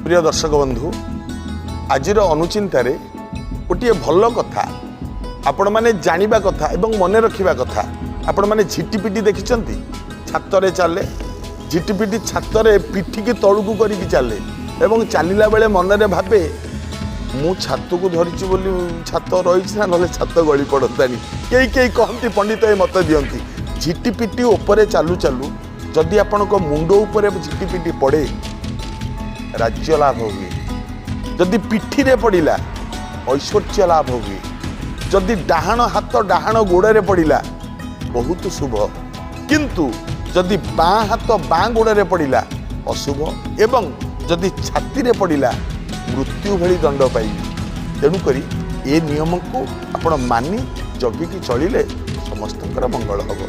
ପ୍ରିୟ ଦର୍ଶକ ବନ୍ଧୁ, ଆଜିର ଅନୁଚିନ୍ତାରେ ଗୋଟିଏ ଭଲ କଥା ଆପଣମାନେ ଜାଣିବା କଥା ଏବଂ ମନେ ରଖିବା କଥା। ଆପଣମାନେ ଝିଟିପିଟି ଦେଖିଛନ୍ତି? ଛାତରେ ଚାଲେ। ଝିଟିପିଟି ଛାତରେ ପିଠିକି ତଳକୁ କରିକି ଚାଲେ ଏବଂ ଚାଲିଲା ବେଳେ ମନରେ ଭାବେ, ମୁଁ ଛାତକୁ ଧରିଛି ବୋଲି ଛାତ ରହିଛି ନା, ନହେଲେ ଛାତ ଗଳି ପଡ଼ନ୍ତାନି। କେହି କେହି କହନ୍ତି, ପଣ୍ଡିତ ଏ ମତ ଦିଅନ୍ତି, ଝିଟିପିଟି ଉପରେ ଚାଲୁ ଚାଲୁ ଯଦି ଆପଣଙ୍କ ମୁଣ୍ଡ ଉପରେ ଝିଟିପିଟି ପଡ଼େ, ରାଜ୍ୟ ଲାଭ ହୁଏ। ଯଦି ପିଠିରେ ପଡ଼ିଲା, ଐଶ୍ୱର୍ଯ୍ୟ ଲାଭ ହୁଏ। ଯଦି ଡାହାଣ ହାତ ଡାହାଣ ଗୋଡ଼ରେ ପଡ଼ିଲା, ବହୁତ ଶୁଭ। କିନ୍ତୁ ଯଦି ବାଁ ହାତ ବାଁ ଗୋଡ଼ରେ ପଡ଼ିଲା, ଅଶୁଭ ଏବଂ ଯଦି ଛାତିରେ ପଡ଼ିଲା, ମୃତ୍ୟୁ ଭଳି ଦଣ୍ଡ ପାଇବେ। ତେଣୁକରି ଏ ନିୟମକୁ ଆପଣ ମାନି ଜଗିକି ଚଳିଲେ ସମସ୍ତଙ୍କର ମଙ୍ଗଳ ହେବ।